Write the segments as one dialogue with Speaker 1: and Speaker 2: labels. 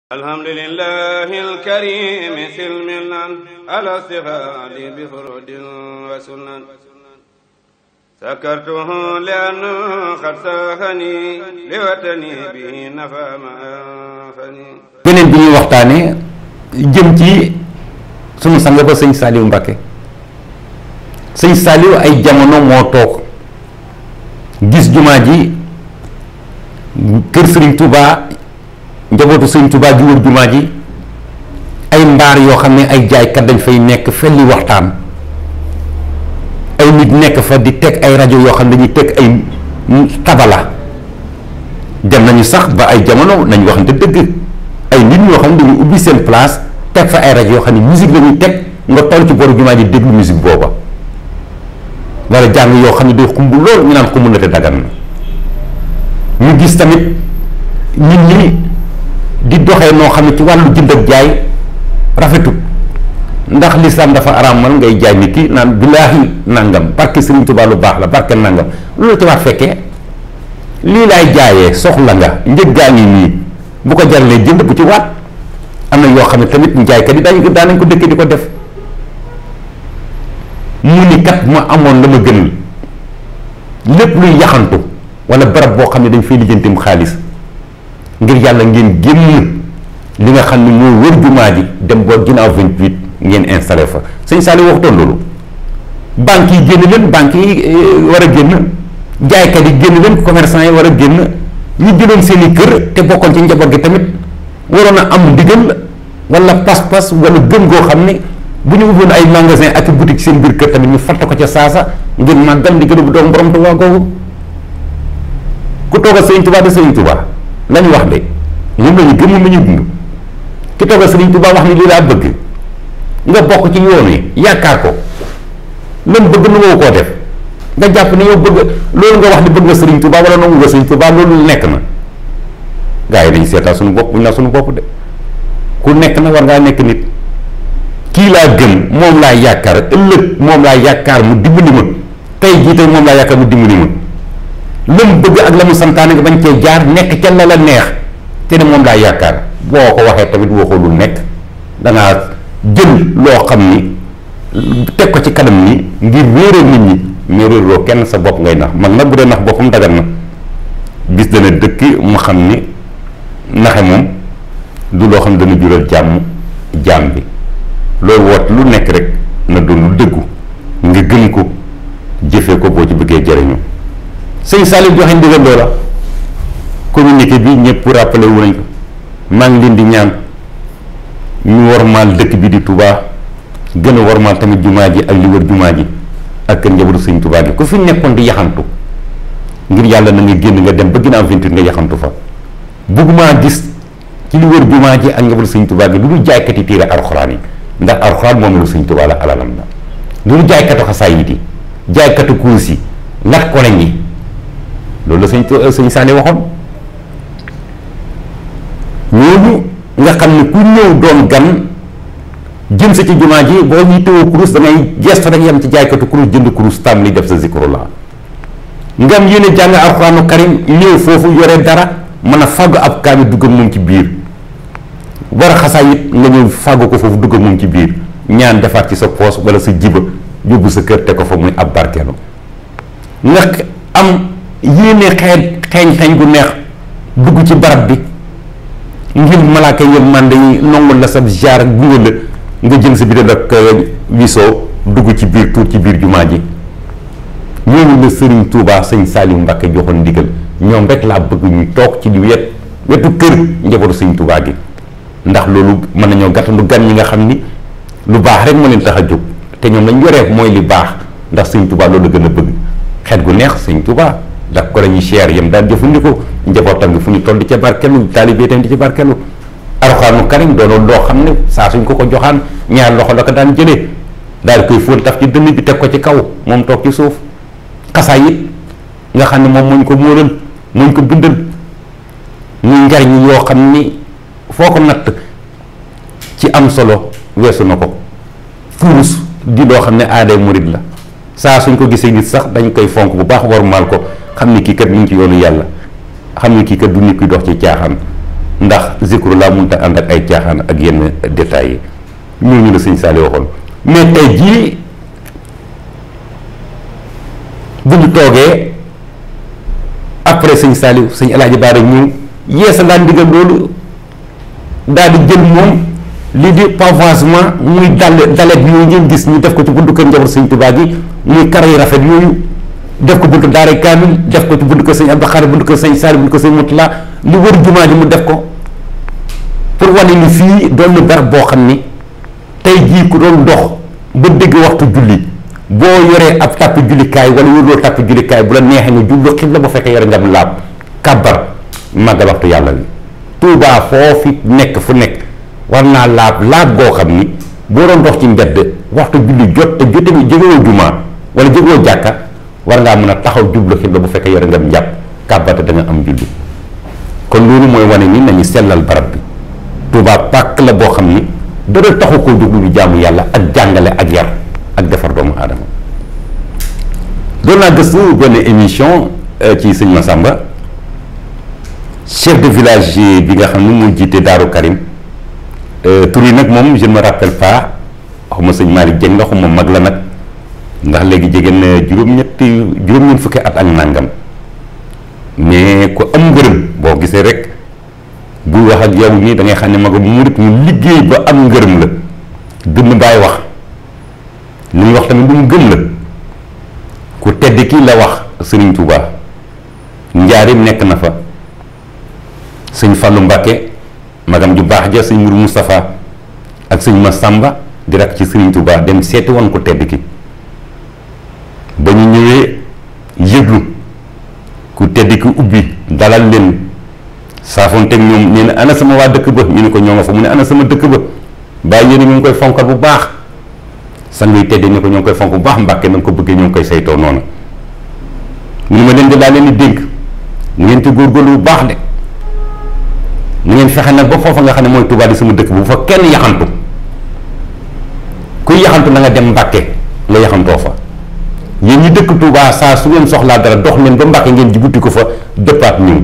Speaker 1: alhamdulillahi alkarimi silmilan ala stighaali bi furudin wa sunan sakartuhu li'anna qad saxani li watani bihi nafa ma anfani.
Speaker 2: beneen bi ñuy waxtaane jëm ci sunu sang ba sëñ Saliou Mbacké. sëñ Saliou ay jamono moo toog gis jumaa ji kër Sëriñ Touba, njabootu Sëriñ Touba gi wër jumaa ji, ay mbaar yoo xam ne ay jaaykat dañ fay nekk felli waxtaan, ay nit nekk fa di teg ay rajo yoo xam ne dañuy teg ay tabala. dem nañu sax ba ay jamono nañ waxante dëgg, ay nit ñoo xam ne dañuy ubbi seen place teg fa ay rajo yoo xam ne musique la ñuy teg nga toll ci boru jumaa ji déglu musique booba, wala jàng yoo xam ne day xumb lool ñu naan xumb na te dagan na. ñu gis tamit nit ñi di doxee noo xam ne ci wàllu jënd ak jaay rafetut, ndax lislaam dafa araamal ngay jaay nit ki naan billaahi nangam barke Sëriñ Tuubaa lu baax la barke nangam loolu ci waat fekkee lii laay jaayee soxla nga njëg gaa ngi nii bu ko jaralee jënd bu ci waat. am na yoo xam ne tamit njaaykat yi daanañ ko dëkkee di ko def. mu ni kat ma amoon la ma gënal lépp luy yaxantu wala barab boo xam ne dañ fay lijjantim xaalis ngir yàlla ngeen génn li nga xam ne moo wër jumaa ji dem boo ginnaaw 28 ngeen installé fa. sëñ Saliou waxtoon loolu, banques yi génn leen, banques yi war a génn, jaaykat yi génn leen, commerçant yi war a génn, ñu jëloon seen i kër te bokkoon ci njaboot gi tamit waroon a am ndigal wala pas-pas wala gëm goo xam ne bu ñu ubboon ay magasin ak boutique seen biir kër tamit ñu fatt ko ca saasa ngir màggal ndigal bu doom borom Tuubaa googu. ku toog a Sëriñ Tuubaa de Sëriñ Tuubaa la ñu wax de moom la ñu gëm, moom la ñu dund. ki toog a Sëriñ Tuubaa wax ni lii laa bëgg nga bokk ci yoon wi yaakaar ko lan bëgg nu nga koo def nga jàpp ne yow bëgg loolu nga wax ni bëgg nga Sëriñ Tuubaa wala nangu nga Sëriñ Tuubaa loolu nekk na. gaa yi dañu seetaan suñu bopp bu ñu la suñu bopp de ku nekk na war ngaa nekk nit. kii laa gëm moom laa yaakaar ëllëg moom laa yaakaar mu dimbali ma tey jii tey moom laa yaakaar mu dimbali ma la mu bëgg ak la mu santaane nga bañ cee jaar nekk ca la neex te ne moom laa yaakaar. boo ko waxee tamit waxoo lu nekk dangaa jël loo xam ni teg ko ci kanam ni ngir réeral nit ñi mais réerloo kenn sa bopp ngay nax. man nag bu dee nax boppam dagan na, bis dana dëkk mu xam ni naxe moom du loo xam ne dana jural jaam bi. loolu woot lu nekk rek na doon lu dëggu nga gëm ko jëfee ko boo ci bëggee jëriñu. sëñ Saliou joxe ndigal loola, communiqué bi ñëpp rappelé wu nañ ko. maa ngi leen di ñaan ñu wormaal dëkk bi di Touba, gën a wormaal tamit jumaa ji ak li wër jumaa ji ak kër njabootu sëñ Touba gi. ku fi nekkoon di yaxantu ngir yàlla na nga génn nga dem ba ginnaaw 28 nga yaxantu fa. bëgguma gis ci li wër jumaa ji ak njabootu sëñ Touba gi lu dul jaaykati téere alxuraan yi, ndax alxuraan moom lu sëñ Touba la alalam la. lu dul jaaykatu xasaayid yi, jaaykatu kurus yi, lat koleñ yi, loolu la sëñ Saliou waxoon. ñooñu nga xam ne ku ñëw doon gan jëm sa ci jumaa ji boo ñuy tëwoo kurus da ngay gestu rek yem ci jaaykatu kurus jënd kurus tam li def sa zikrullah. nga am yéene jàng alxuraanu karim ñëw foofu yore dara mën a fàggu ab kaami dugg ak moom ci biir, war a xasaay it nga ñëw fàggu ko foofu dugg ak moom ci biir, ñaan defaat ci sa poos wala sa jiba yóbbu sa kër te ko fa muy ab barkeelu. nga am yéene xeeñ gu neex dugg ci barab bi ngir malaaka yërmande yi nongul la sa jaar ak gunge la nga jël sa bidon ak wisoo dugg ci biir tuur ci biir jumaa ji. ñooñu la Sëriñ Tuubaa sëñ Saliou Mbacké joxoon ndigal, ñoom rek laa bëgg ñu toog ci wetu kër njabootu sëñ Tuubaa gi, ndax loolu mën nañoo gàttandu gan ñi nga xam ni lu baax rek moo leen tax a jóg te ñoom lañ yoree mooy li baax, ndax sëñ Tuubaa loolu la gën a bëgg. xeet gu neex sëñ Tuubaa ndax ko la ñuy cher yam daan jëfandikoo, njabootam gi fu ñu toll di ca barkelu, taalibe tamit di ci barkelu. alxuraanu karim doonoon loo xam ne saa suñ ko joxaan ñaar loxo la ko daan jëlee daal di koy fóon taf ci dënn bi teg ko ci kaw moom toog ci suuf. xasaay it nga xam ne moom mooñ ko móolal mooñ ko bindal muy njariñ yoo xam ni foo ko natt ci am solo weesu na ko. kurus di loo xam ne aaday murid la, saa suñ ko gisee nit sax dañ koy fonk bu baax wormaal ko, xam ni kii kat mu ngi ci yoonu yàlla, xam ni kii kat du nit kuy dox ci caaxaan. ndax zikrullah mënut a ànd ak ay caaxaan ak yenn détails yi ñooñu la sëñ Saliou waxoon. mais tey jii bu ñu toogee après sëñ Saliou sëñ El Hadj Baara ñëw yeesalaat ndigal loolu daal di jël moom lii di pavoisement muy dalet yooyu ngeen gis ñu def ko ci buntu kër njaboot sëñ Tuubaa gi muy karo yu rafet yooyu def ko buntu Daara Kaamil def ko ci buntu kër sëñ Abdou Khare buntu kër sëñ Saliou buntu kër sëñ Moutala li wër jumaa ji mu def ko pour wane ni fii doon na barab boo xam ni tey jii ku doon dox ba dégg waxtu julli boo yoree ab tàpp jullikaay wala yoroo tàpp jullikaay bu la neexee nga jublu xibla bu fekkee yore ngam laab kàbbar màggal waxtu yàlla bi Tuubaa foofu nekk fu nekk war naa laab goo xam ni boo doon dox ci mbedd waxtu julli jot te jote bi jógewoo jumaa wala jógewoo jàkka war ngaa mën a taxaw jublu xibla bu fekkee yore ngam njàpp kàbbar te da nga am julli kon loolu mooy wane ni nañu sellal barab bi Tuubaa pàkk la boo xam ni dara taxu koo jóg lu jaamu yàlla ak jàngale ak yar ak defar doomu aadama. doon naa gëstu benn émission ci sëñ Massamba chef de village bi nga xam ne moo jiite Daaru Karim tur yi nag moom je ne me rappelle pas xawma sëñ Malick Dieng la xawma mag la nag ndax léegi jege na juróom-ñeent fukki at ak nangam mais ku am ngërëm boo gisee rek buy wax ak yow nii da ngay xam ne mag bu murit mu liggéey ba am ngërëm la gën bàyyi wax li muy wax tamit lu mu gëm la ku tedd kii la wax Serigne Touba njaarim nekk na fa sëñ Fallou Mbacké magam ju baax ja sëñ Mourou Moustapha ak sëñ Massamba di rak ci Serigne Touba dem seeti woon ku tedd ki ba ñu ñëwee yëglu ku tedd ki ubbi dalal leen saafoonteeg ñoom nee na ana sama waa dëkk ba ñu ne ko ñoo nga fa mu ne ana sama dëkk ba bàyyi yéen ñu ngi koy fonkal bu baax sang yi tedde ñu ko ñoo ngi koy fonk bu baax Mbàkke na nga ko bëggee ñoo ngi koy saytoo noonu mu ne ma leen di laa leen di dénk ngeen ci góorgóorlu bu baax de na ngeen fexe nag ba foofa nga xam ne mooy Tuubaa di sama dëkk bu fa kenn yaxantu kuy yaxantu na nga dem Mbàkke nga yaxantoo fa yéen ñi dëkk Tuubaa saa su ngeen soxlaa dara dox leen ba Mbàkke ngeen jibuti ko fa dëppaat ñëw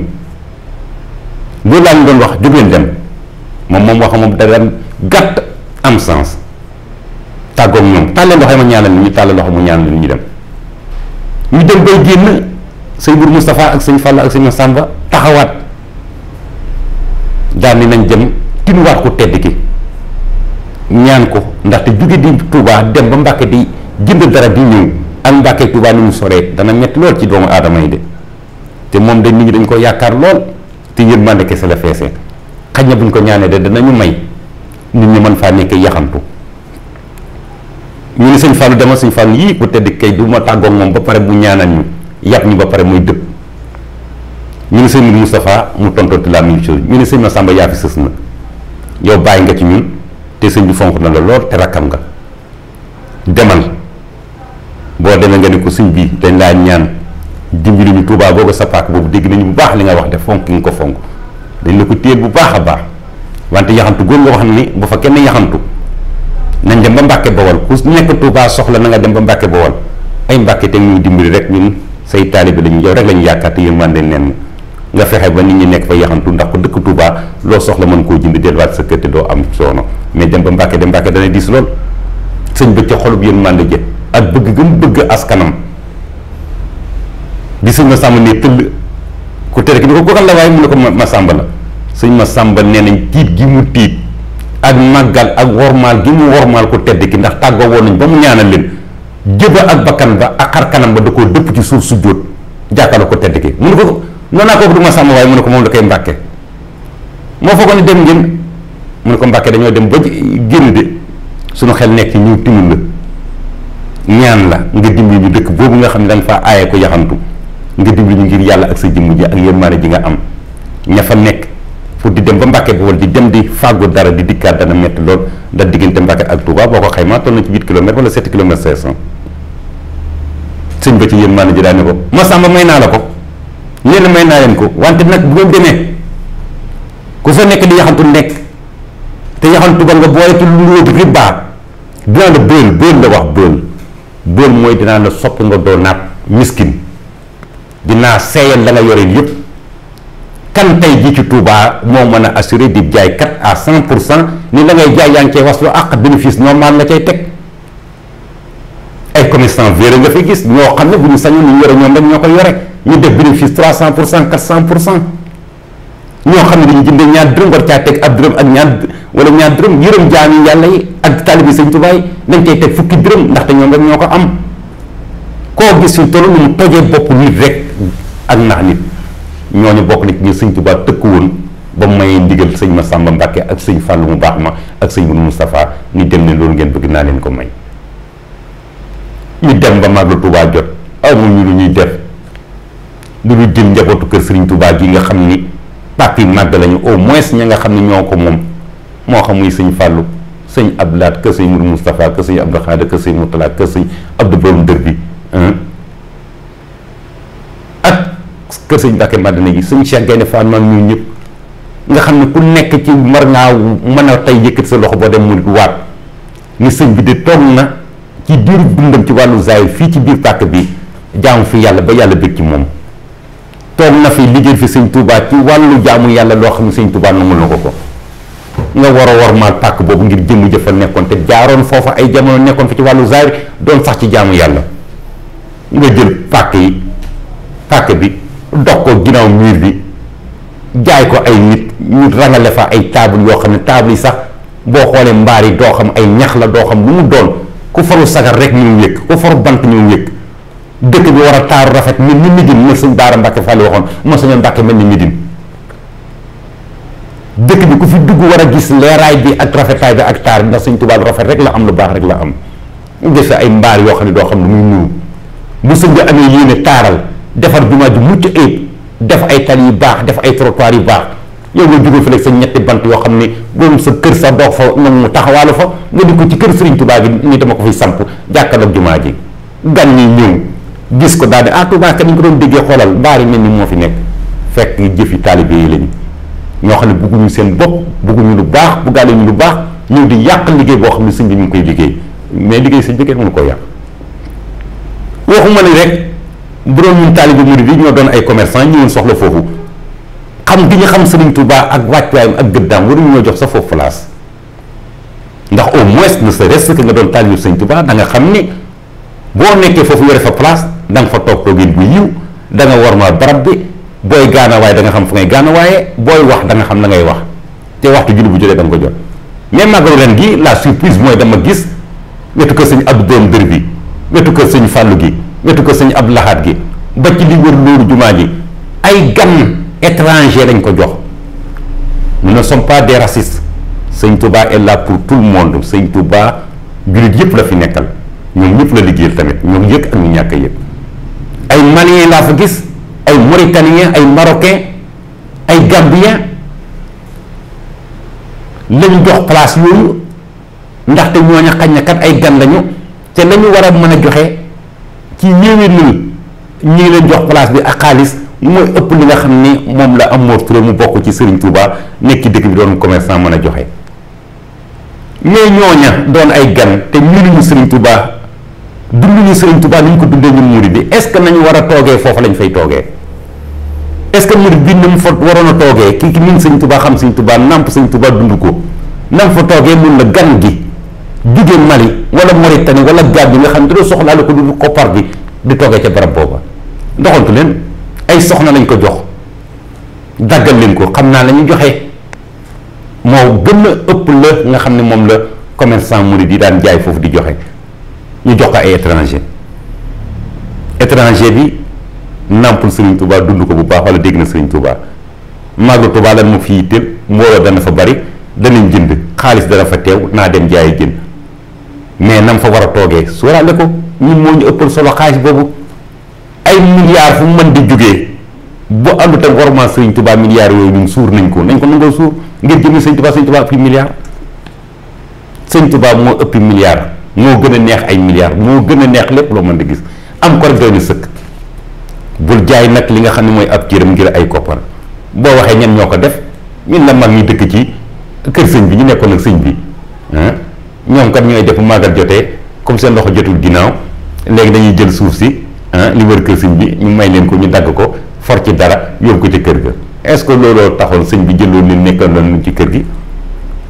Speaker 2: loolu laa ñu doon wax jóg leen dem moom wax moom da daan gàtt am sens tàggoog ñoom tàlleen loxo ma ñaanal ñu tàllal loxo mu ñaanal ñu dem bay génn sëñ Mourou Moustapha ak sëñ Fall ak sëñ Massamba taxawaat daal ni nañ dem tinuwaat ko tedd ki ñaan ko ndaxte jóge di Touba dem ba Mbàkke di jënd dara di ñëw ak Mbàkke Touba ni mu soree dana metti lool ci doomu aadama yi de te moom de nit ñi dañ ko yaakaar lool te yërmande kese la feesee xaj na buñ ko ñaanee de danañu may nit ñi mën faa nekkee yaxantu ñu ne sëñ Fallou demal sëñ Fallou yii ku tedd kay du ma tàggoog moom ba pare bu ñaanal ñu yàpp ñu ba pare muy dëpp ñu ne sëñ Moustapha mu tontonti la même chose ñu ne sëñ Massamba yaa fi sës na yow bàyyi nga ci ñun te sëñ bi fonk na la lool te rakkam nga demal boo demee nga ne ko sëñ bi dañ laa ñaan dimbali ñu Tuubaa boobu sa paak boobu dégg nañu bu baax li nga wax de fonk nga ko fonk dañ la ko téel bu baax a baax wante yaxantu góor nga wax ni bu fa kenn yaxantu nañ dem ba Mbàkke Bawol ku nekk Tuubaa soxla na nga dem ba Mbàkke Bawol ay Mbàkke te ñuy dimbali rek ñun say taalibe lañu yow rek lañu yaakaar te yërmande nen nga fexe ba nit ñi nekk fa yaxantu ndax ko dëkk Tuubaa loo soxla mën koo jënd delluwaat sa kër te doo am soono mais dem ba Mbàkke dana diis lool sëñ ba ca xolub yërmande jë ak bëgg gëm bëgg askanam di sëñ Massamba ne tëll ku tere ki ni ko goxal la waaye mu ne ko Massamba la sëñ Massamba nee nañ tiit gi mu tiit ak màggal ak wormaal gi mu wormaal ko tedd ki ndax tàggoo woon nañ ba mu ñaanal leen jëba ak bakkan ba ak xar kanam ba da koo dëpp ci suuf su jóot jàkkaarloo ko tedd ki mu ne ko noonu naa kooku du Massamba waaye mu ne ko moom da koy Mbàkke moo foogoon ne dem ngeen mu ne ko Mbàkke dañoo dem ba génn de suñu xel nekk ci ñëw timul la ñaan la nga dimbali ñu dëkk boobu nga xam ne dañ faa aaye ko yaxantu nga dimbali ñu ngir yàlla ak sa jëmm ji ak yërmaane ji nga am ña fa nekk pour di dem ba Mbàkke Bawol di dem di fàggu dara di dikkaat dana métti lool da diggante Mbàkke ak Touba boo ko xaymaa toll na ci 8 kilomètres wala 7 kilomètres 500 sëñ ba ci yërmaane ji daa ne ko Massamba may naa la ko leen may naa leen ko wante nag bu ngeen demee ku fa nekk di yaxantu nekk te yaxantu ba nga booletu lu wóotu riba dinaa la bël la wax bël mooy dinaa la sopp nga doo naat miskin dinaa seeyal la nga yoreel yëpp kan tey ji ci Touba moo mën a assuré di jaay kat à 100% ni la ngay jaay yaa ngi cay waslu ak bénéfice normal la cay teg. ay commerçant véreux nga fi gis ñoo xam ne bu ñu sañoon ñu yore ñoom rek ñoo koy yore ñu def bénéfice 300% 400%. ñoo xam ne dañu jëndee ñaar dërëm war caa teg ab dërëm ak ñaar dërëm yërëm jaami yàlla yi ak taalibi sëñ Tuubaa yi dañ cay teg fukki dërëm ndaxte ñoom rek ñoo ko am koo gis fi toll nu mu tojee bopp nit rek ak nax nit ñooñu bokk na ci ñu sëñ Tuubaa tëkku woon ba mu mayee ndigal sëñ Massamba Mbàkke ak sëñ Fàllu mu baax ma ak sëñ Mourou Moustapha ni dem leen loolu ngeen bëgg naa leen ko may ñu dem ba màggal Tuubaa jot amuñu lu ñuy def lu ñu jël njabootu kër sëriñ Tuubaa gi nga xam ni pàkk yi màgg lañu au moins ña nga xam ne ñoo ko moom moo xam muy sëñ Fàllu sëñ Abdoulaat kër sëñ Mourou Moustapha kër sëñ Abdou Khadre kër sëñ Moutala kër sëñ Abdou Borom dër bi ak kër sëñ Mbàkke Madina gi sëñ Cheikh Gaynde Fatma ñun ñëpp nga xam ne ku nekk ci mar ngaa mën a tey yëkkati sa loxo boo dem mu waat ni sëñ bi de toog na ci diiru dundam ci wàllu zahir fii ci biir pàkk bi jaamu fi yàlla ba yàlla bëgg ci moom toog na fi liggéey fi sëñ Touba ci wàllu jaamu yàlla loo xam ne sëñ Touba nangul na ko nga war a wormaal pàkk boobu ngir jëmm jëfal nekkoon te jaaroon foofa ay jamono nekkoon fi ci wàllu zahir doon sax ci jaamu yàlla nga jël pàkk bi dox ko ginnaaw miir bi jaay ko ay nit ñu rangale fa ay table yoo xam ne table yi sax boo xoolee mbaar yi doo xam ay ñax la doo xam lu mu doon ku faru sagar rek ñu yëg ku faru bant ñu yëg dëkk bi war a taaru rafet mel ni Médine ma sëñ Baara Mbàkke Fall waxoon ma sañoon Mbàkke mel ni Médine dëkk bi ku fi dugg war a gis leeraay bi ak rafetaay bi ak taar bi ndax sëñ Tuubaa lu rafet rek la am lu baax rek la am ñu gis ay mbaar yoo xam ne doo xam lu muy nuru bu sëñ bi amee yéene taaral defar jumaa ju mucc ayib def ay tali yu baax def ay trottoir yu baax yow nga jóge fi léegi sa ñetti bant yoo xam ne boobu sa kër sa doog fa nag mu taxawaalu fa nga di ko ci kër Sëriñ Tuubaa gi ni dama ko fiy samp jàkkaarloog jumaa ji gan ñi ñëw gis ko daal di Tuubaa ka ni ñu ko doon déggee xoolal mbaari mel ni moo fi nekk fekk jëfi taalibe yi lañu ñoo xam ne bëgguñu seen bopp bëgguñu lu baax bëggaale ñu lu baax ñëw di yàq liggéey boo xam ne sëñ bi ñu ngi koy liggéey mais liggéey sëñ bi kenn mënu koo yàq waxuma ni rek bu doon ñun taalibe murid yi ñoo doon ay commerçant ñëwoon soxla foofu xam gi ñu xam Sëriñ Tuubaa ak wàccuwaayam ak gëddaam waruñu ñoo jox sa foofu place ndax au moins ne serait-ce que nga doon taalibe Sëriñ Tuubaa da nga xam ni boo nekkee foofu yore fa place da nga fa toog toogin bu yiw da nga war ma barab bi booy gaana waaye da nga xam fu ngay gaana waaye booy wax da nga xam la ngay wax te waxtu julli bu jotee da nga ko jot mais màggalu ren gi la surprise mooy dama gis wetu kër sëñ Abdou Borom dër bi wetu kër sëñ Fàllu gi wetu kër sëñ Abdou Lahad gi ba ci li wër loolu jumaa ji ay gan étranger lañ ko jox nous ne sommes pas des racistes sëñ Touba est là pour tout le monde sëñ Touba jullit yëpp la fi nekkal ñoom ñëpp la liggéeyal tamit ñoom yëg ak ñu ñàkk yëg ay maliens laa fa gis ay mauritaniens ay marocains ay gambiens lañu jox place yooyu ndaxte ñooña xañ na kat ay gan lañu te lañu war a mën a joxe ci yéwénal ñi ngi leen jox place bi ak xaalis mooy ëpp li nga xam ni moom la Mor Touré mu bokk ci Serigne Touba nekk ci dëkk bi doon commerçant mën a joxe mais ñooña doon ay gan te mënuñu Serigne Touba dunduñu Serigne Touba ni ñu ko dundee ñun murid bi est-ce que nañu war a toogee foofu lañ fay toogee est-ce que murid bi na mu fa waroon a toogee ki min Serigne Touba xam Serigne Touba namp Serigne Touba dund ko na mu fa toogee mun la gan gi jugee Mali wala Mauritanie wala Gambie nga xam ne dina soxlaale ko du koppar bi di toogee ca barab booba doxantu leen ay soxna lañ ko jox daggal leen ko xam naa la ñu joxe moo gën a ëpp la nga xam ne moom la commerçant murid yi daan jaay foofu di joxe ñu jox ko ay étranger bi nàmpul Serigne Touba dund ko bu baax wala dégg na Serigne Touba Magal Touba lan mu fi yitteel mbooloo dana fa bari danañ jënd xaalis dana fa teew naa dem jaayi jën mais nam fa war a toogee sóoraale ko ñun moo ñu ëppal solo xaalis boobu ay milliards fu mën di jógee bu àndut ak waruma Serigne Touba milliards yooyu ñun suur nañ ko nangoo suur ngir jëmmi Serigne Touba ëppi milliards Serigne Touba moo ëppi milliards moo gën a neex ay milliards moo gën a neex lépp loo mën di gis am ko rek doy na sëkk bul jaay nag li nga xam ne mooy ab cëram ngir ay koppar boo waxee ñen ñoo ko def ñun la mag ñi dëkk ci kër sëñ bi ñu nekkoon ak sëñ bi ñoom kat ñooy def màggal jotee comme seen loxo jotul ginnaaw léegi dañuy jël suuf si li wër kër sëñ bi ñu may leen ko ñu dagg ko for ci dara yóbbu ko ci kër ga est-ce que looloo taxoon sëñ bi jëloon ni nekkoon nañu ci kër gi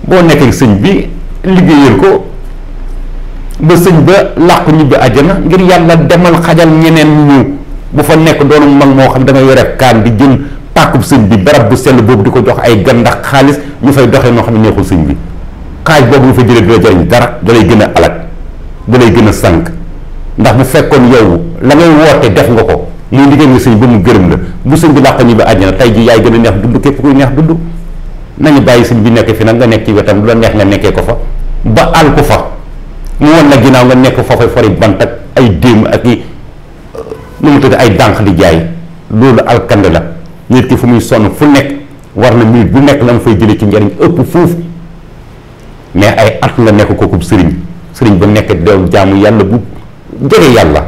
Speaker 2: boo nekkee sëñ bi liggéeyal ko ba sëñ ba làqu ñibbi àjjana ngir yàlla demal xajal ñeneen ñu bu fa nekk doonu mag moo xam da nga yore kaan di jël pàkkub sëñ bi barab bu sell boobu di ko jox ay gan ndax xaalis ñu fay doxee noo xam ne neexul sëñ bi xaaj boobu nga fa jëlee du la jariñ dara da lay gën a alak da lay gën a sànq ndax bu fekkoon yow la ngay woote def nga ko muy liggéey nga sëñ ba mu gërëm la bu sëñ bi làqu ñibbi àjjana tey ji yaay gën a neex dund képp kuy neex dund nañu bàyyi sëñ bi nekk fi nag nga nekk ci wetam lu la neex nga nekkee ko fa ba àll ko fa mu won la ginnaaw nga nekk foofa fori bant ak ay déem ak i nu mu tudd ay dànq di jaay loolu alkande la nit ki fu muy sonn fu nekk war na minute bu nekk la mu fay jëlee ci njariñ ëpp fuuf mais ay at nga nekk kooku sëriñ ba nekk deew jaamu yàlla bu jege yàlla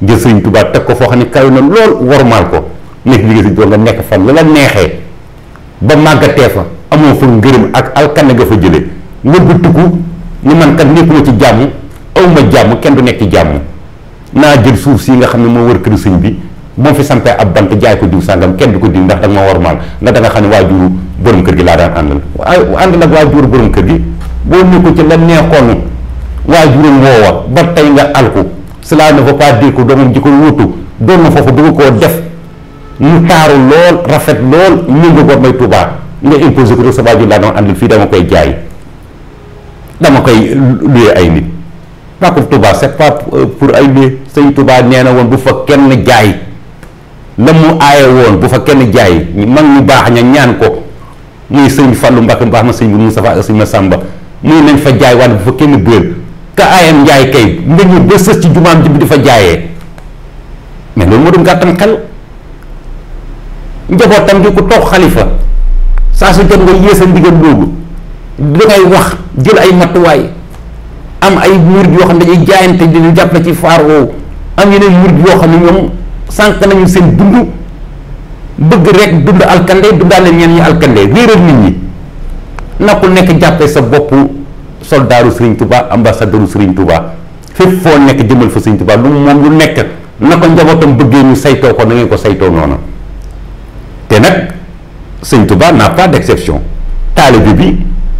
Speaker 2: jël sëriñ Tuubaa teg ko foo xam ne kaw na lool wormaal ko nekk liggéey si doo nga nekk fan la la neexee ba màggatee fa amoo fa ngërëm ak alkande nga fa jëlee nga bu tukku ni man kat nekkuma ci jàmm awma jàmm kenn du nekk ci jàmm naa jël suuf si nga xam ne moo wër kër sëñ bi moo fi sampee ab bant jaay ko diw sàngam kenn du ko diw ndax da nga ma wormaal nga da nga xam ne waajuru borom kër gi laa daan àndal waaye àndal ak waajuru borom kër gi boo nekku ci la neexoon waajuram woowa ba tey nga alku cela ne veut pas dire que doomam ji ko wutu doon na foofu bëgg koo def mu taaru lool rafet lool ñënga bor may Tuubaa nga imposé ko sa waajur laa doon àndal fii dama koy jaay dama koy luye ay nit pàkkub Tuubaa c'est pas pour ay luye sëñ Tuubaa nee na woon bu fa kenn jaay la mu aaye woon bu fa kenn jaay mag ñu baax ña ñaan ko muy sëñ Fallu Mbàkke baax ma sëñ bu Mustafaa ak sëñ Masamba muy nañ fa jaay waaye bu fa kenn bël ka aayam njaay kay nga ñu ba sës ci jumaam ji bi di fa jaayee mais loolu moo doon gàttam xel njabootam gi ku toog xalifa saa su jot nga yéesa ndigal loolu dangay wax jël ay matuwaay am ay murid yoo xam ne dañuy jaayante di jàppale ci faar woowu am yeneen murid yoo xam ne ñoom sànq nañu seen dund bëgg rek dund alkande dundaale ñeen ñi alkande réeral nit ñi na ku nekk jàppee sa bopp soldaaru Serigne Touba ambassadeuru Serigne Touba fépp foo nekk jëmal fa Serigne Touba lu moom lu nekk na ko njabootam bëggee ñu saytoo ko na ngeen ko saytoo noonu te nag Serigne Touba n'a pas d'exception taalibe bi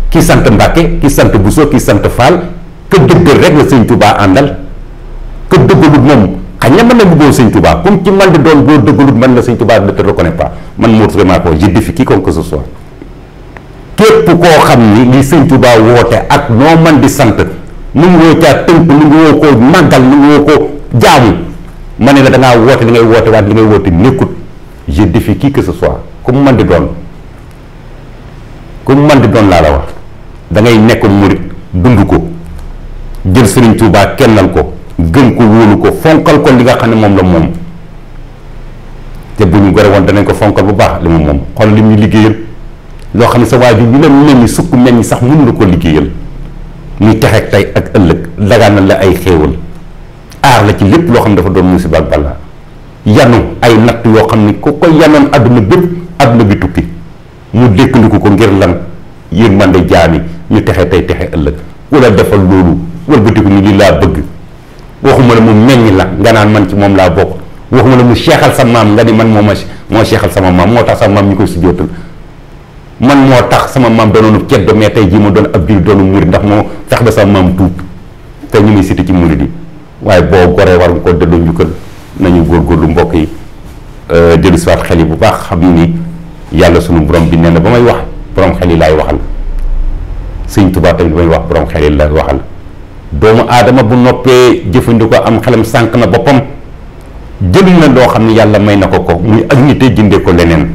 Speaker 2: ki sant Mbàkke ki sant Bousso ki sant Fall que dëggal rek la Serigne Touba àndal que dëggalut moom xañ na mën na bëggoo Serigne Touba comme ci man di doon boo dëggalut man la Serigne Touba ne te reconnaît pas man moo vraiment ko je défie quiconque que ce soit képp koo xam ni li Sëñ Tuubaa woote ak noo man di sant nu ngi woo caa tënk nu ngi woo ko màggal nu ngi woo ko jaamu ma ne la da ngaa woote li ngay woote waat li ngay woote nekkut je défie qui que ce soit ku mu man di doon ku mu man di doon laa la wax da ngay nekk murit dund ko jël Sëriñ Tuubaa kennal ko gëm ko wóolu ko fonkal ko li nga xam ne moom la moom te bu ñu gore woon danañ ko fonkal bu baax li mu moom xool li muy liggéeyal loo xam ne sa waajur ñu la mel ni sukk mel ni sax mënu la ko liggéeyal muy texeeg tey ak ëllëg dagaan la ay xéewal aar la ci lépp loo xam ne dafa doon musiba ak balaa yanu ay natt yoo xam ne ku ko yanoon adduna bépp adduna bi tukki mu dékkandiku ko ngir lan yërmande jaami ñu texe tey texe ëllëg wala defal loolu wëlbatiku ni li laa bëgg waxuma la mu meññ la nga naan man ci moom laa bokk waxuma la mu seexal sa maam nga ni man moo seexal sama maam moo tax sama maam ñu koy sujjóotal man moo tax sama maam doonoonu ceddo mais tey jii ma doon ab biir doonu murid ndax moo fex ba sama maam tuub te ñu muy cité ci murid yi waaye boo goree war nga ko delloo njukkal nañu góorgóorlu mbokk yi dellu si waat xel yi bu baax xam ni yàlla sunu borom bi nee na ba may wax borom xel yi laay waxal Sëñ Tuubaa tamit ba may wax borom xel yi laay waxal doomu aadama bu noppee jëfandikoo am xelam sànq na boppam jëluñ na loo xam ne yàlla may na ko muy ak nite jëndee ko leneen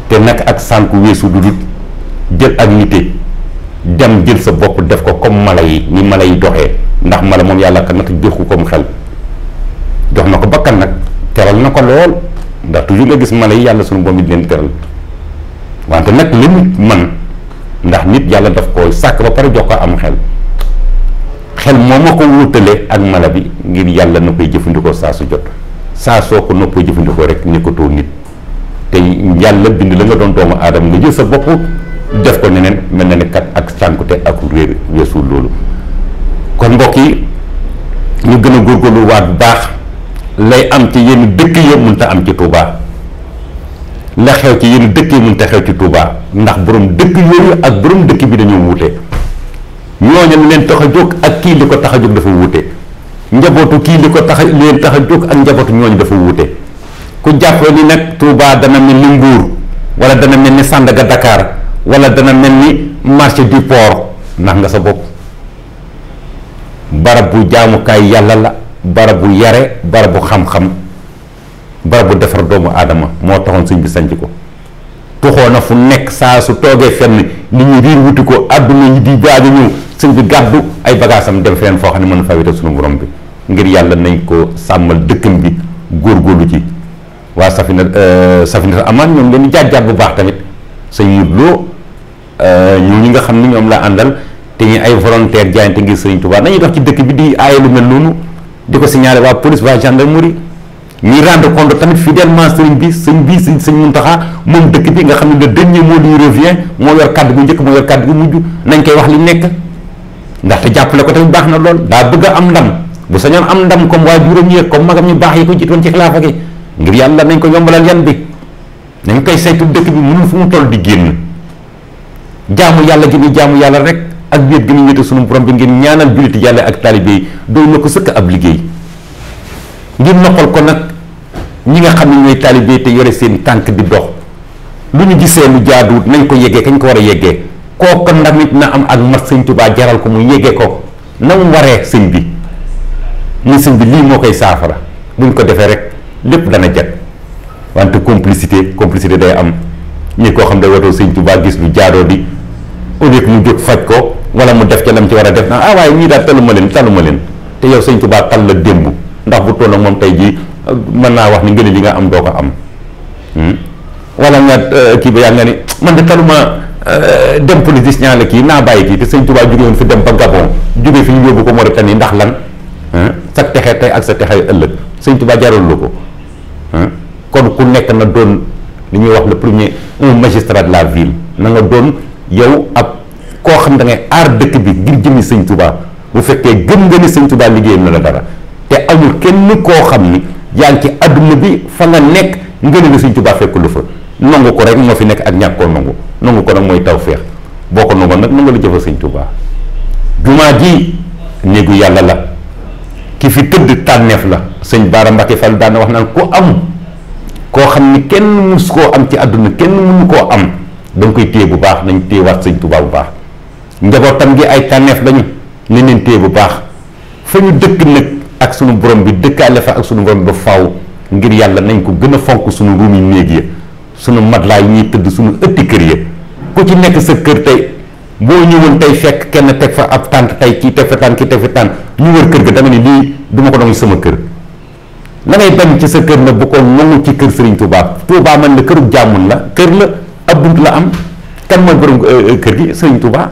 Speaker 2: te nag ak sànq weesu du dul jël ak nite dem jël sa bopp def ko comme mala yi ni mala yi doxee ndax mala moom yàlla ka nag jox ko comme xel jox na ko bakkan nag teral na ko lool ndax toujours nga gis mala yi yàlla sunu boom it leen teral wante nag li nit man ndax nit yàlla daf ko sàkk ba pare jox ko am xel moom ma ko wutale ak mala bi ngir yàlla na koy jëfandikoo saa su jot saa soo ko noppee jëfandikoo rek nekkatoo nit te yàlla bind la nga doon doomu aadama nga jël sa bopp def ko neneen mel na ne kat ak sànkute ak réer weesul loolu kon mbokk yi ñu gën a góorgóorlu waat bu baax lay am ci yenn dëkk ya mënta am ci Touba la xew ci yenn dëkk yi mënut a xew ci Touba ndax borom dëkk yooyu ak borom dëkk bi dañoo wuute ñooñu leen tax a jóg ak kii li ko tax a jóg dafa wuute njabootu kii li ko tax leen tax a jóg ak njabootu ñooñu dafa wuute ku jàpp ni nag Touba dana mel ni Mbour wala dana mel ni Sandaga Dakar wala dana mel ni marché du port ndax nga sa bopp barab bu jaamukaay yàlla la barab bu yare barab bu xam-xam barab bu defar doomu aadama moo taxoon sëñ bi sanc ko tuxoo na fu nekk saa su toogee fenn nit ñi riir wuti ko àdduna yi di baaj a ñëw sëñ bi gàddu ay bagaasam dem feneen foo xam ne mën fa wéetal sunu borom bi ngir yàlla nañ ko sàmmal dëkkam bi góorgóorlu ci waa Safina Amaan ñoom leen di jaajjaat bu baax tamit sëñ Modou Lo ñi nga xam ni ñoom la àndal te ñu ay volontaire jaayante ngir Sëriñ Tuubaa nañuy dox ci dëkk bi di aaye lu mel noonu di ko signaler waa police waa gendarmerie ñuy rendre compte tamit fidèlement sëñ bi sëñ Muntaxa moom dëkk bi nga xam ne le dernier mot lui revient moo yor kàddu gu njëkk moo yor kàddu gu mujj nañ koy wax li nekk ndaxte jàppale ko tamit baax na lool daa bëgg a am ndam bu sañoon am ndam comme waa juróom yi comme magam ñu baax yi ko jiitoon ci xilaafa gi ngir yàlla nañ ko yombalal yan bi nañ koy saytu dëkk bi mënul fu mu toll di génn jaamu yàlla gi ni jaamu yàlla rek ak wéet gi ni wéete sunu borom bi ngeen ñaanal julliti yàlla ak taalibe yi doy na ko sëkk ab liggéey ngir noppal ko nag ñi nga xam ne ñooy taalibe te yore seen tànk di dox lu ñu gisee lu jaaduwut nañ ko yeggee kañ ko war a yeggee kooku ndamit na am ak mat sëñ Tuubaa jaral ko mu yeggee ko na mu waree sëñ bi muy sëñ bi lii moo koy saafara buñ ko defee rek lépp dana jag wante complicité day am ñi koo xam day watoo sëñ Tuubaa gis lu jaadoo di au lieu que mu jóg faj ko wala mu def ca lam ci war a def na waaye ñii daal taluma leen te yow sëñ Tuubaa tal la démb ndax bu toll moom tey jii mën naa wax ni ngeen li nga am doo ko am wala nga kii ba yaa nga ni man de taluma dem politique ñaa la kii naa bàyyi kii te sëñ Tuubaa jóge woon fi dem ba Gabon jóge fi ñu yóbbu ko Mauritanie ndax lan sa texe tey ak sa texe ëllëg sëñ Tuubaa jaral la ko kon ku nekk na doon li ñuy wax le premier un magistrat de la ville na nga doon yow ab koo xam da ngay aar dëkk bi ngir jëmi sëñ Tuubaa bu fekkee gëm nga ni sëñ Tuubaa liggéeyam na la dara te amul kenn koo xam ni yaa ngi ci adduna bi fa nga nekk nga ne sëñ Tuubaa fekk lu fa nangu ko rek moo fi nekk ak ñàkk koo nangu ko nag mooy tawfeex boo ko nangoon nag nangu la jëfa sëñ Tuubaa jumaa ji néegu yàlla la ki fi tëdd tànneef la sëñ Baara Mbacke Fall daan na wax naan ku am koo xam ni kenn mus koo am ci àdduna kenn mënu koo am da nga koy téye bu baax nañ téyewaat sëñ Tuubaa bu baax njabootam gi ay tànneef lañu ne leen téye bu baax fa ñu dëkk nag ak sunu borom bi dëkkaale fa ak sunu borom ba faaw ngir yàlla nañ ko gën a fonk sunu ruumi néeg ya sunu matelas yi ñuy tëdd sunu ëtti kër ya ku ci nekk sa kër tey boo ñëwoon tey fekk kenn teg fa ab tànt tey kii teg fa tànt kii teg fa tànt ñu wër kër ga dama ne lii du ma ko nangu sama kër la ngay bañ ci sa kër nag bu ko nangu ci kër Serigne Touba Touba man la këru jàmmul la kër la ab bunt la am kan mooy borom kër gi Serigne Touba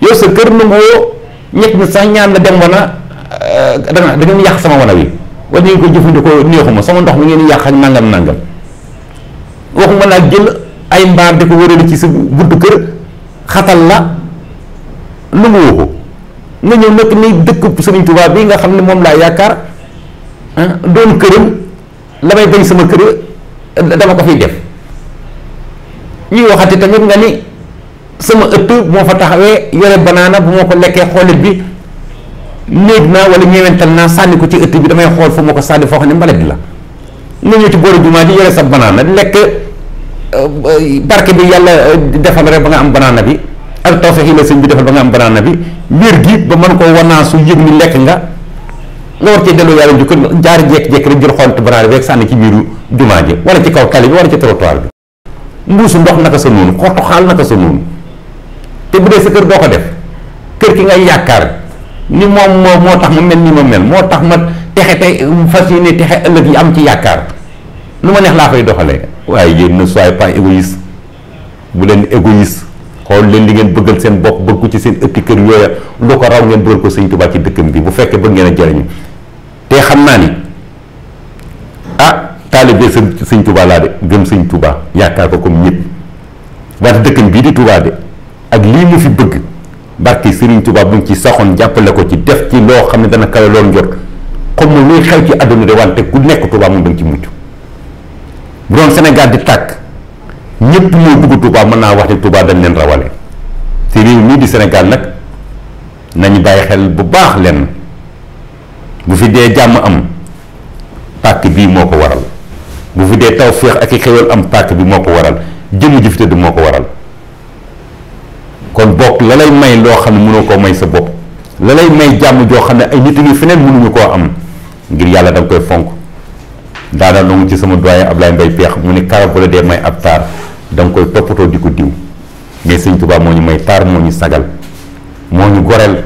Speaker 2: yow sa kër nangoo ñett na sax ñaan la dem wana da ngeen yàq sama wana wi wala ngeen ko jëfandikoo neexuma sama ndox mi ngeen yàq ak nangam waxuma laa jël ay mbaar di ko wërale ci sa buntu kër xatal la lu mu waxu nga ñëw nekk ni dëkk Serigne Touba bi nga xam ne moom laa yaakaar doon këram la may bañ sama kër dama ko fiy def ñuy waxati tamit nga ni sama ëtt moo fa taxawee yore banaana bu ma ko lekkee xoolit bi néeg naa wala ñewental naa sànni ko ci ëtt bi damay xool fu ma ko sànni foo xam ne mbalit la nga ñëw ci boori jumaa di yore sa banaana lekk barke bi yàlla defal rek ba nga am banaana bi ak tawfeex yi la sëñ bi defal ba nga am banaana bi wér gi ba mën koo wanaasu yëg ni lekk nga war cee delloo yàlla njukkal jaar jekk-jekk rek jël xont banaana bi rek sànni ci biiru jumaa ji wala ci kaw tali bi wala ci trottoir bi mbuusu ndox naka sa noonu xottu xaal naka sa noonu te bu dee sa kër doo ko def kër ki ngay yaakaar ni moom moo tax ma mel ni ma mel moo tax ma texe tey fas yéene texe ëllëg yi am ci yaakaar nu ma neex laa koy doxalee waaye yéen ne soyez pas égoïste bu leen égoïste xool leen li ngeen bëggal seen bopp bëgg ko ci seen ëtti kër yooya lu ko raw ngeen bëggal ko sëñ Tuubaa ci dëkkam bi bu fekkee bëgg ngeen a jëriñu te xam naa ni taalibe sëñ Tuubaa laa de gëm sëñ Tuubaa yaakaar ko comme ñëpp wante dëkkam bii di Tuubaa de ak lii mu fi bëgg barke Sëriñ Tuubaa buñ ci saxoon jàppale ko ci def ci loo xam ne dana kawe loolu njot xam nga luy xew ci àdduna de wante ku nekk Tuubaa moom da nga ci mucc bu doon Sénégal di tàkk ñëpp ñoo dugg Touba mën naa wax ne Touba dañ leen rawale te réew mii di Sénégal nag nañu bàyyi xel bu baax lenn bu fi dee jàmm am pàkk bii moo ko waral bu fi dee tawféex ak i xéwal am pàkk bi moo ko waral jëmm ji fi tëdd moo ko waral kon bokk la lay may loo xam ne mënoo koo may sa bopp la lay may jàmm joo xam ne ay nit ñi feneen mënuñu koo am ngir yàlla da nga koy fonk daana nangu ci sama doyen Ablaye Mbaye Peex mu ni kara bu la dee may ab taar da nga koy toppatoo di ko diw mais sëñ Tuubaa moo ñu may taar moo ñu sagal moo ñu goreel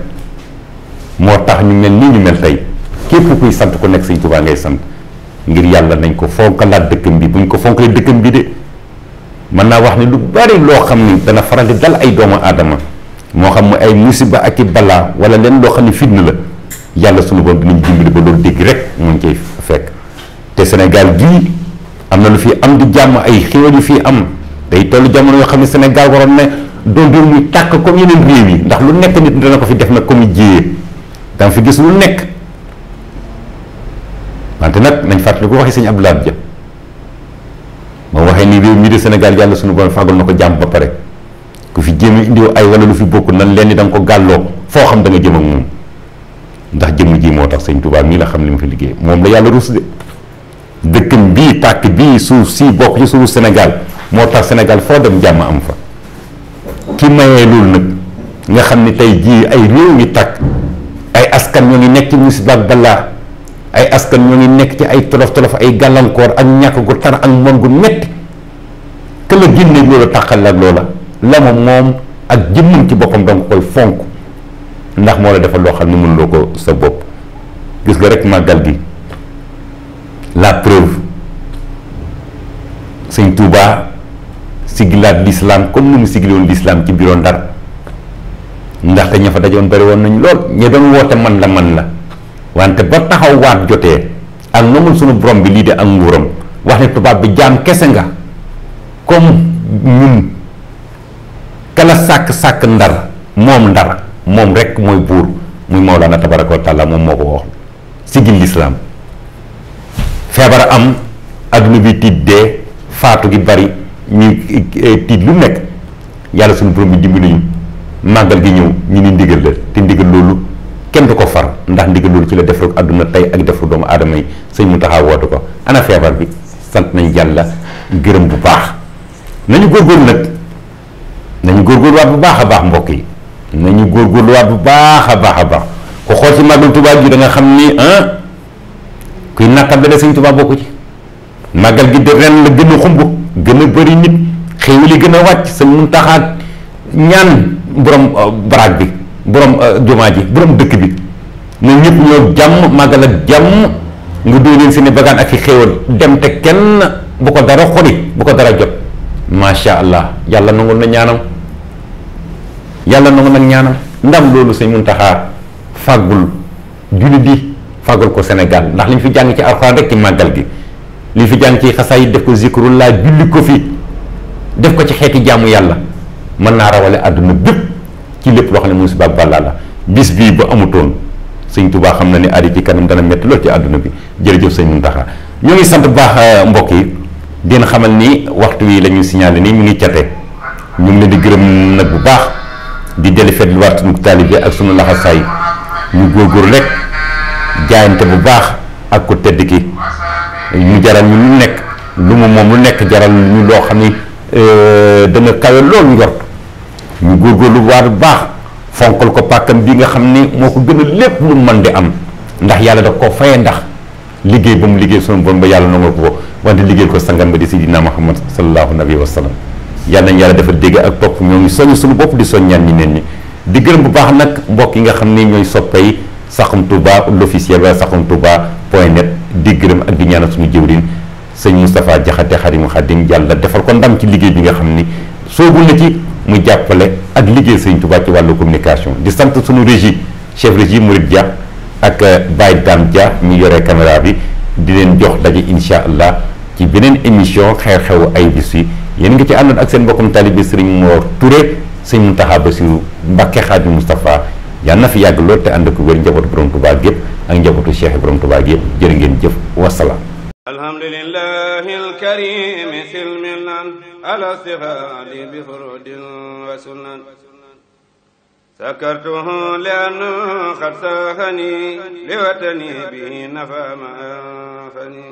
Speaker 2: moo tax ñu mel nii ñu mel tey képp kuy sant ku nekk sëñ Tuubaa ngay sant ngir yàlla nañ ko fonkalaat dëkkam bi buñ ko fonkalee dëkkam bi de mën naa wax ni lu bari loo xam ni dana faral di dal ay doomu aadama moo xam mu ay musiba ak i balaa wala leen loo xam ne fitna la yàlla sunu borom dinañ dimbali ba loolu dégg rek muñ cay fekk te Sénégal gii am na lu fi am di jàmm ay xéwal yu fii am day toll jamono yoo xam ne Sénégal waroon na doon réew muy tàkk comme yeneen réew yi ndax lu nekk nit dana ko fi def nag comme jiyee danga fi gis lu nekk wante nag nañ fàttali ko waxee sëñ Abdoulaye Dia moo waxee ni réew mii de Sénégal yàlla sunu borom fagal na ko jàmm ba pare ku fi jéem indi ay wala lu fi bokk nan leen ni da nga ko gàlloo foo xam da nga jëm ak moom ndax jëmm ji moo tax sëñ Touba mii la xam li mu fi liggéey moom la yàlla rus de dëkkam bii tàkk bii suuf si bokk ci suufu Sénégal moo tax Sénégal foo dem jàmm am fa ki mayee loolu nag nga xam ni tey jii ay réew ngi tàkk ay askan ñoo ngi nekk ci musiba ak balaa ay askan ñoo ngi nekk ci ay tolof-tolof ay gàllankoor ak ñàkk gu tar ak moom gu metti que la génne loola tàqal ak loola la moom ak jëmmam ci boppam danga koy fonk ndax moo la defal loo xam ne mënuloo ko sa bopp gis nga rek màggal gi la preuve sëñ Touba sigilaat l'islam comme ni mu sigiloon l'islam ci biiroon Ndar ndaxte ña fa dajoon bari woon nañu lool ña doon woote man la wante ba taxaw waat jotee ak nomul sunu borom bi lii de ak nguuram wax ne tubaab bi jaam kese nga comme ñun kala sàkk Ndar moom rek mooy buur muy Mawlana tabaraka wa taala moom moo ko wax sigil l'islam feebar am adduna bi tiit dee faatu gi bari ñuy tiit lu nekk yàlla suñu borom bi dimbali ñu màggal gi ñëw ñu ni ndigal la te ndigal loolu kenn du ko far ndax ndigal loolu ci la defaru adduna tey ak defaru doomu aadama yi sëñ mu taxaw wootu ko ana feebar bi sant nañ yàlla gërëm bu baax nañu góorgóorlu nag nañu góorgóorluwaat bu baax a baax mbokk yi nañu góorgóorluwaat bu baax a baax a baax ku xool ci màggal Tuubaa gi da nga xam ni kuy nattab la sëñ Tuubaa bokku ci màggal gi de ren la gën a xumb gën a bëri nit xéewal yi gën a wàcc sëñ Muntaxa ñaan borom baraag bi borom jumaa ji borom dëkk bi na ñëpp ñoo jàmm màggal ak jàmm nga dóor leen seeni bagaan ak i xéewal dem te kenn bu ko dara xori bu ko dara jot macha allah yàlla nangul na ñaanam yàlla nangul nag ñaanam ndam loolu sëñ Muntaxa fàggul jullit di fàggul ko Sénégal ndax li ñu fi jàng ci alxuraan rek ci màggal gi li ñu fi jàng ci xasaay yi def ko zikrullah julli ko fi def ko ci xeeti jaamu yàlla mën naa rawale àdduna bépp ci lépp loo xam ne musiba ak balaa la bis bii ba amutoon sëñ Touba xam na ni ari ci kanam dana métti lool ci àdduna bi jërëjëf sëñ Muntaxa ñoo ngi sant bu baax mbokk yi dina xamal ni waxtu wi la ñu signalé ni mu ngi cate ñu ngi leen di gërëm nag bu baax di deli fet lu waat sunu taalibe ak sunu laxasaay ñu góorgóorlu rek jaayante bu baax ak ko tedd ki ñu jaral ñu lu nekk lu mu moom lu nekk jaral ñu loo xam ni dana kawe loolu njort ñu góorgóorlu bu baax fonkal ko pàkkam bi nga xam ni moo ko gën a lépp lu mën di am ndax yàlla da ko faye ndax liggéey ba mu liggéey sunu bon ba yàlla nangul ko wante liggéey ko sangam ba di sidina Muhammad sallallahu alayhi wa sallam yàlla nañ yàlla dafa dégg ak topp ñoo ngi soññ suñu bopp di soññaan ñi neen ñi di gërëm bu baax nag mbokk yi nga xam ni ñooy soppay Saxum Touba l'officiel ba Saxum Touba .net di gërëm ak di ñaanal suñu jëwriñ sëñ Moustapha Jaxate Xarimu Xadim yàlla defal ko ndam ci liggéey bi nga xam ni soogul na ci muy jàppale ak liggéey sëñ Touba ci wàllu communication di sant suñu régie chef régie Mourid Dia ak Baye Dame Dia mi yore caméra bi di leen jox daje incha allah ci beneen émission xew-xewu ay bis yi yéen nga ci àndoon ak seen mbokkum taalibe Serigne Mor Touré sëñ Mountakha Bassirou Mbacké Khadim Moustapha yàlla na fi yàgg lool te ànd ak wér njabootu borom Touba gépp ak njabootu Cheikh borom Touba gépp jërë ngeen jëf wasalaam
Speaker 1: alhamdulillahi alkarimi silmilan ala istighali bi furudin wa sunan sakartuhu li'anna qad sahani liwatani bihi nafa ma anfani